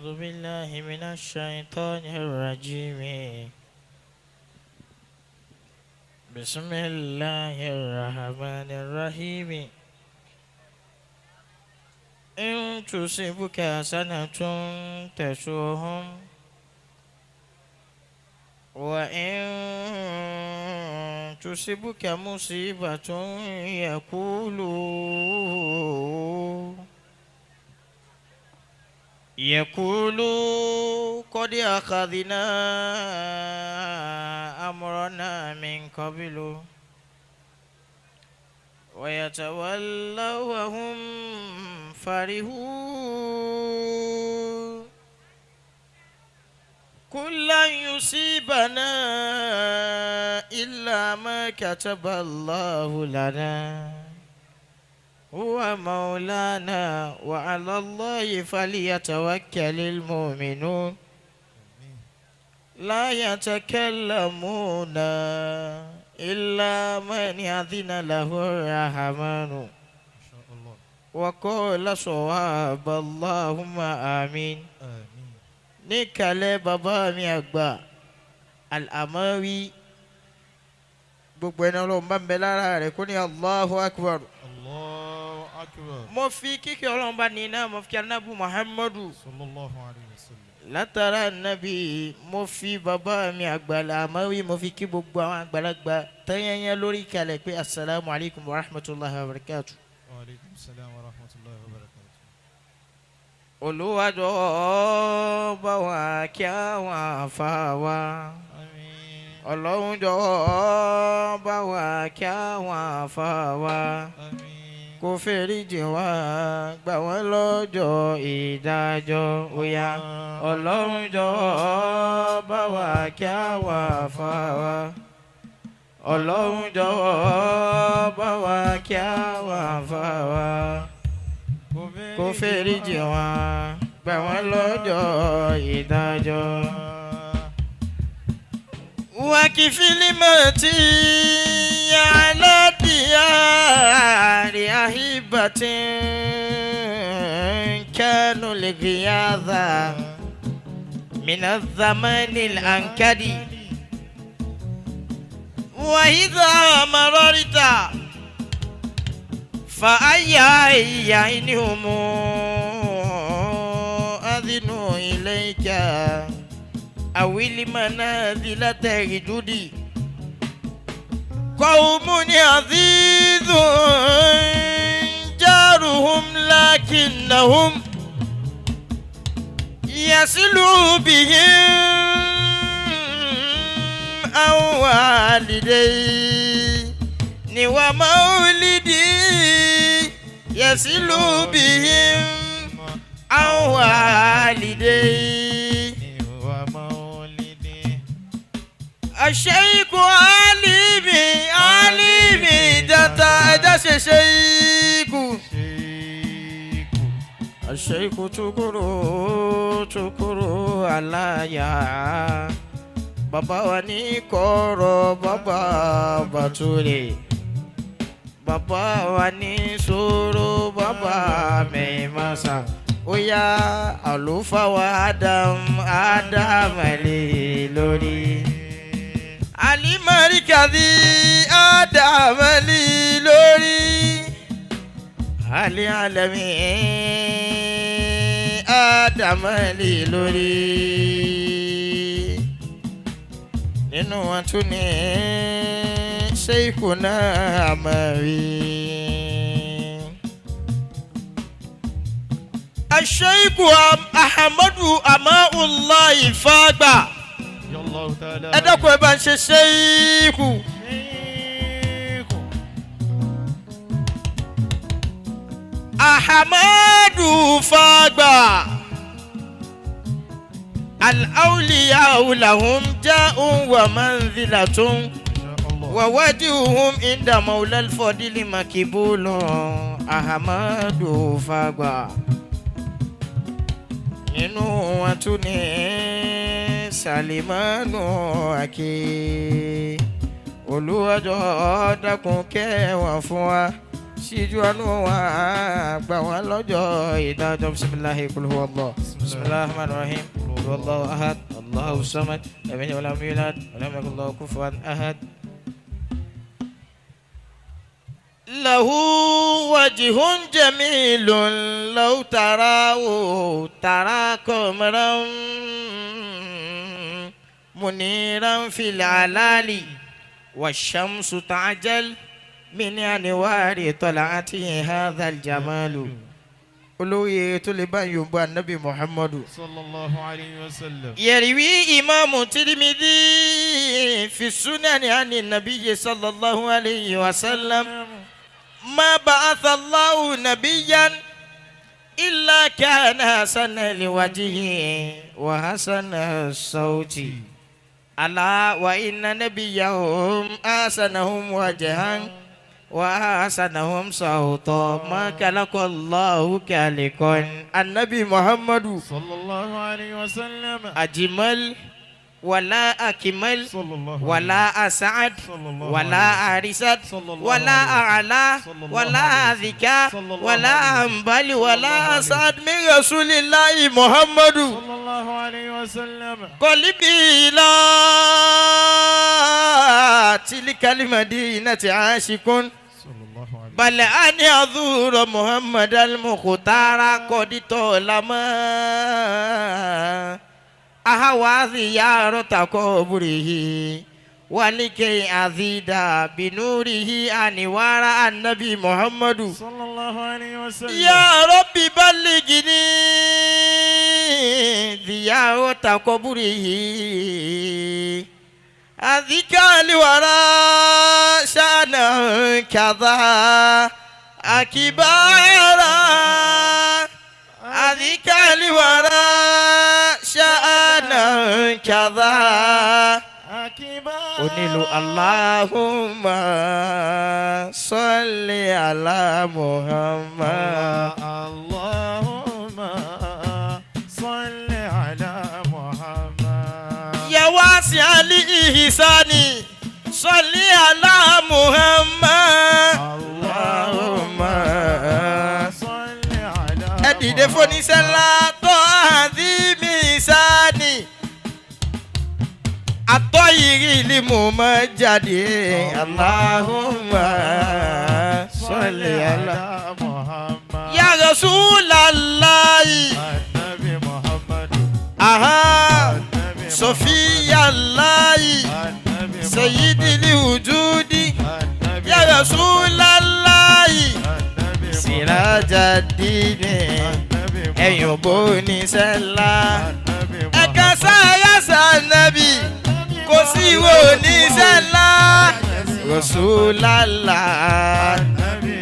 أعوذ بالله من الشيطان الرجيم. بسم الله الرحمن الرحيم. إن تصبك حسنة تسؤهم، وإن تصبك مصيبة يقولوا قد أخذنا أمرنا من قبل، ويتولوا وهم فرحون. قل لن يصيبنا إلا ما كتب الله لنا هو مولانا، وعلى الله فليتوكل المؤمنون. لا يتكلمون إلا من أذن له الرحمن ما شاء الله. وقال صواب. اللهم آمين. آمين. Níkàlẹ̀ bàbá mi àgbà Al-Amawi, gbogbo ẹni Ọlọ́run bá ń bẹ lára rẹ̀ kó ní Allahu Akbar. الله أكبر. Mo fi kíkẹ́ Ọlọ́run bá ní iná, mo fi kí Anabi Muhammadu. صلى الله عليه وسلم. Látara Nabi, mo fi bàbá mi àgbà Al-Amawi, mo fi kí gbogbo àwọn àgbàlagbà tẹ́yẹ́yẹ́ lórí ìkàlẹ̀ pé asalaamu alaykum wa rahmatulahi wa barakatu. وعليكم السلام ورحمة الله وبركاته. Olúwa jọ̀ọ́ bá wa kí àwọn àfa wa. آمين. Ọlọ́run jọ̀ọ́ bá wa kí àwọn àfa wa. آمين. Kó fèrèjì wá gbà wọ́n lọ́jọ́ ìdájọ́ óyá. Ọlọ́run jọ̀ọ́ bá wa kí àwọn àfa wa. Ọlọ́run jọ̀wọ́ bá wa kí àwọn àfa wa, kó fèrèjì wọn gbà wọ́n lọ́jọ́ ìdájọ́. وكفلمتي على ديار أحبة كانوا الغياث من الزمان الأنكد، وإذا مررت فأي عينهم أذنوا إليك أو المنازل تجدي قوم عزيز جارهم لكنهم يصلوا بهم أو والدين ومولدي يصل بهم أو والدي. ومولدي. الشيخ عليمي عليمي جتا جس شيخ. شيخ. الشيخ tukuru tukuru alaya bàbá wa ní kọ́rọ̀, bàbá bàtúrè, bàbá wa ní sòrò, bàbá mẹ́màsà ó yá, àlùfáà wa Adam Adam lè lórí alimarikazi Adam lè lórí ali alami Adam lè lórí. Nínú wọn tún ní Sheikhuna Amawi. Sheikhu Ahmadu Amaullahi Fagba. Yallahu ta'ala. Ẹ dákun, ẹ bá ń ṣe Sheikhu. Sheikhu. Ahmadu Fagba. Al-awliya lahum ja'un wa manzilatun. Masha Allah. Wa wajhuhum inda mawla al-fadili makibulun. Ahmadu Fagba. Nínú wọn tún ní Salimanu Ake. Olúwàjọ dákun kẹwọn fún wa. Ṣíjú àánú wa gbà wá lọ́jọ́ ìdájọ́. Bisimilahi kul huwa Allah. Bisimilahi rahman rahim. Qul huwallahu ahad. Allahu samad. Lam yalid walam yulad. Walam yakul lahu kufuwan ahad. له وجه جميل لو تراه ترى قمرا منيرا في العلالي والشمس تعجل من أنوار طلعته هذا الجمال. Olóyè tó lè bá yorùbá nabi Muhammadu. Sallallahu alayhi wa sallam. يروي إمام الترمذي في السنن عن النبي صلى الله عليه وسلم ما بعث الله نبيا إلا كان حسن الوجه وحسن الصوت. ألا وإن نبيهم أحسنهم وجها وأحسنهم صوتا. ما خلق الله خالقا. النبي محمد Sallallahu alayhi wa sallam. أجمل ولا أكمل Sallallahu ولا أسعد Sallallahu ولا أرسد Sallallahu ولا أعلى Sallallahu ولا أذكى Sallallahu ولا alayhi أنبل ولا Sallallahu أسعد من رسول الله محمد. Sallallahu alayhi wa sallam. قلبي إلى تلك المدينة عاشق Sallallahu alayhi بل أن يزور محمد المختار قد طالما أهوى زيارة قبره ولكي أزيد بنوره أنوار النبي محمد. Sallallahu alayhi wa sallam. يا رب بلغني زيارة قبره أذكى الورى شأنا كذا أكبارا. أذكى الورى شأنا كذا Akibar. Onílù Allahumma salli ala Muhammad. Allahumma salli ala Muhammad. Ya wasi ali ihsani salli ala Muhammad. Allahumma salli ala ẹ dìde fóníṣẹ́ ńlá tó àdìmí sáni àtọ́yìrì ìlú mọ̀ mọ́ jáde. Allahumma salli ala Muhammad. Ya Rasulallahi. Annabi Muhammad. Aha. Annabi Sofiyallahi. Annabi Sayyidil wujudi. Annabi Ya Rasulallahi. Annabi Sirajadini. Annabi Ẹ̀yin ògbó oníṣẹ́ ńlá. Annabi Ẹ̀ka sáyà sànàbì. Kò sí ìwé oníṣẹ́ ńlá. Rasulallah. Annabi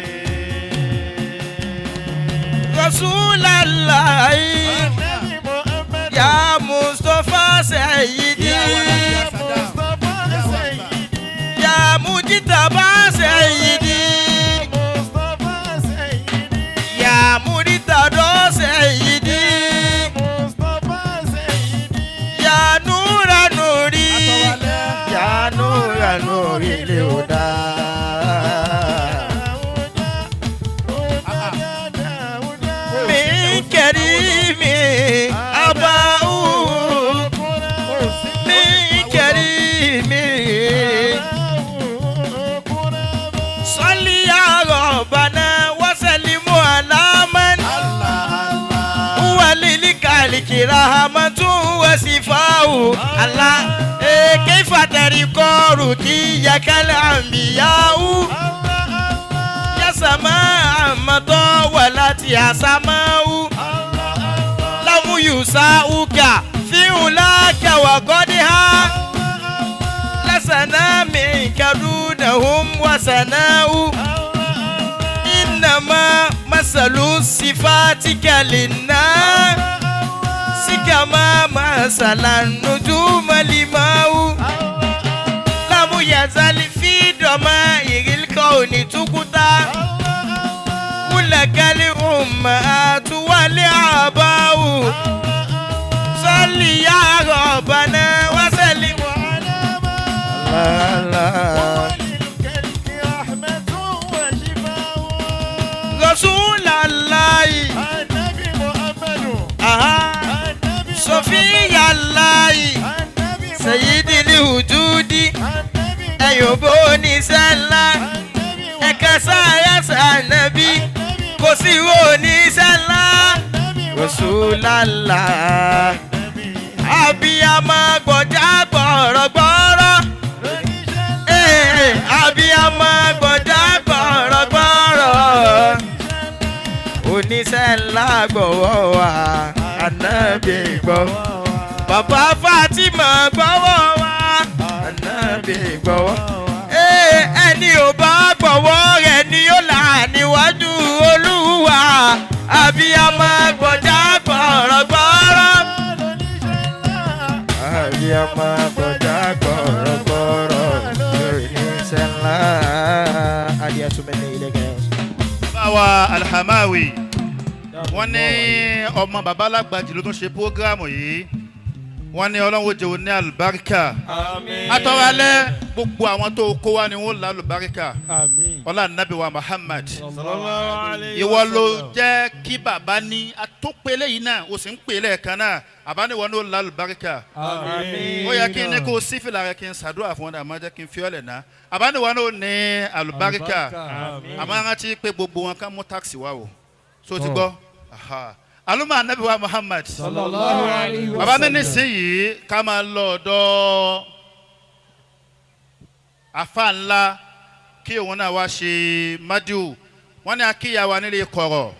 Rasulallah. Annabi Muhammad. Ya Mustafa Sayyidi. Mustafa Sayyidi. Ya Mujtaba Sayyidi. Mustafa Sayyidi. Ya Muritada Sayyidi. Mustafa Sayyidi. Ya Nura Nuri. Ya Nura Nuri Liuda. Min karimi aba'u. Min karimi. Salli ya Rabbana wa sallimu ala man huwa lil-khalqi rahmatun wa sifa'u. Allah, kayfa tariqu kiyakal anbiya'u. Ya samaa matawalati ya sama'u. Lamu yusa'uka fi ulaka wa qadha. Lasana minka dunahum wa sana'u. Innama masalu sifatika linnas. Sikama masalan nujuma limau. Lamu yazali fi damairil kauni tukuta. Mulakal ummahatu wal aba'u. Salli ya Rabbana wa sallim. Allah. Sọfíyàláì Sayyidil Wujudi, ẹ̀yọ̀bó oníṣẹ́ ńlá, ẹ̀ka sáyà sànàbí, kò sí wo oníṣẹ́ ńlá, Rasulullah. Abiyamọ gbọ̀já gbọ̀rọ̀gbọ̀rọ̀. Abiyamọ gbọ̀já gbọ̀rọ̀gbọ̀rọ̀. Oníṣẹ́ ńlá gbọ̀wọ́ wa, ànábì gbọ́. Bàbá Fatima gbọ́wọ́ wa, ànábì gbọ́wọ́. Ẹni ò bá gbọ́wọ́ rẹ̀ ni ó là níwájú Olúwa. Abiyamọ gbọ̀já gbọ̀rọ̀gbọ̀rọ̀. Abiyamọ gbọ̀já gbọ̀rọ̀gbọ̀rọ̀. Oníṣẹ́ ńlá. Adiyatúmẹ̀lẹ̀ ilé kẹyọ̀. Báwa Alhamawi, wọ́n ní ọmọ bàbá alágbàjì ló tún ṣe programme yìí. Wọ́n ní Ọlọ́run jẹ́ òní àlùbáríkà. Atọ́rọ alẹ́, gbogbo àwọn tó kó wa ni wọ́n là àlùbáríkà. Ọlá Nàbí wa Muhammad. Ìwọ ló jẹ́ kí bàbá ní atópele yìí náà, o sì ń pè lẹ́ẹ̀kan náà. Àbá ní wọn ló là àlùbáríkà. Ó yẹ kí n ní kó sífìlà rẹ kí n ṣàdúrà fún ọ, àmọ́ jẹ́ kí n fi ọ́ lẹ̀ ná. Àbá ní wọn ló ní àlùbáríkà. Àmọ́ rántí pé gbogbo wọn ká mú táàkì wá o, so ti gbọ́. Aluma Anabi wa Muhammad. Bàbá mi, nísìnyìí ká máa lọ ọ̀dọ̀ afa ńlá kí òun náà wá ṣe madiu. Wọ́n ní akíyàwó nílé kọ̀rọ̀.